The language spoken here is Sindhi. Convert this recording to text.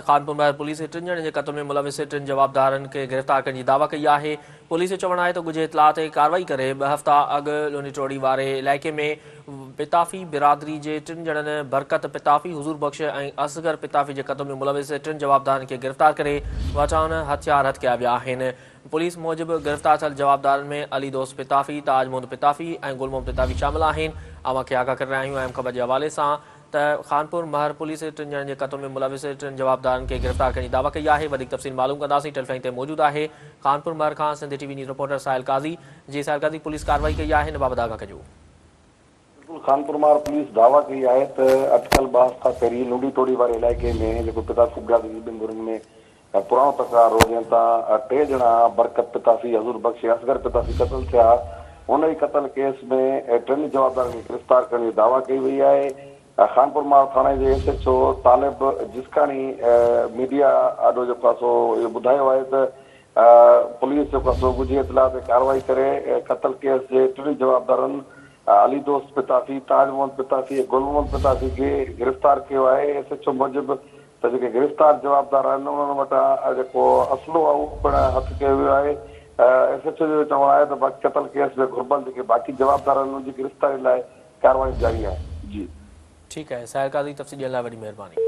خانپور پوليس ٽن ڄڻن جي قتل ۾ ملوث ٽن جوابدارن کي گرفتار ڪرڻ جي دعويٰ ڪئي آهي. پوليس جو چوڻ آهي ته ڳجهي اطلاع تي ڪارروائي ڪري ٻه هفتا اڳ لوني ٽوڙي واري علائقي ۾ پتافي برادري جي ٽن ڄڻن برڪت پتافي، حضور بخش ۽ اصغر پتافي جي قتل ۾ ملوث ٽن جوابدارن کي گرفتار ڪري وٽانئن هٿيار هٿ ڪيا ويا آهن. پوليس موجب گرفتار ٿيل جوابدارن ۾ علي دوست پتافي، تاج محمد پتافي ۽ گل محمد پتافي شامل آهن. اوهان کي آگاهه ڪري رهيا آهيون اهم خبر جي حوالي سان ته خانپور مهر پوليس ٽن ڄڻن جي قتل ۾ ملوث ٽن جوابدارن کي گرفتار ڪرڻ جي دعويٰ ڪئي آهي. وڌيڪ تفصيل معلوم ڪنداسين. ٽيليفون تي موجود آهي خانپور مهر کان Sindh T V news reporter Sahil Qazi. جي ساحل قاضي پوليس ڪارروائي ڪئي آهي ان بابت آگاهه ڪجو. بلڪل خانپور مهر پوليس دعويٰ ڪئي آهي ته اٽڪل ٻه هفتا پهرين لنڊي ٽوڙي واري علائقي ۾ جيڪو پتافي برادري جي ٻن ڌرين ۾ پراڻو تڪرار هو جنهن تان ٽي ڄڻا برڪت پتافي، حضور بخش ۽ اصغر پتافي قتل ٿيا. ان ئي قتل ڪيس ۾ ٽن جوابدارن کي گرفتار ڪرڻ جي دعويٰ ڪئي وئي آهي. خانپور مار ٿاڻي جي S H O Talib Jiskani media آڏو جيڪو آهي سو اهو ٻڌايو آهي ته پوليس جيڪو آهي سو ڳجهي اطلاع تي ڪارروائي ڪري قتل ڪيس جي ٽن جوابدارن علي دوست پتافي، تاج محمد پتافي ۽ گل محمد پتافي کي گرفتار ڪيو آهي. ايس ايڇ او موجب ته جيڪي گرفتار جوابدار آهن انهن وٽان جيڪو اسلحو آهي اهو پڻ هٿ ڪيو ويو آهي. ايس ايڇ او جو چوڻ آهي ته باقي قتل ڪيس ۾ گهربل جيڪي باقي جوابدار آهن انهن جي گرفتاري لاء ڪارروايون جاري آهن. جي. ٺيڪ آهي ساحر قاضي تفصيل ڏيڻ لاء وڏي مهرباني.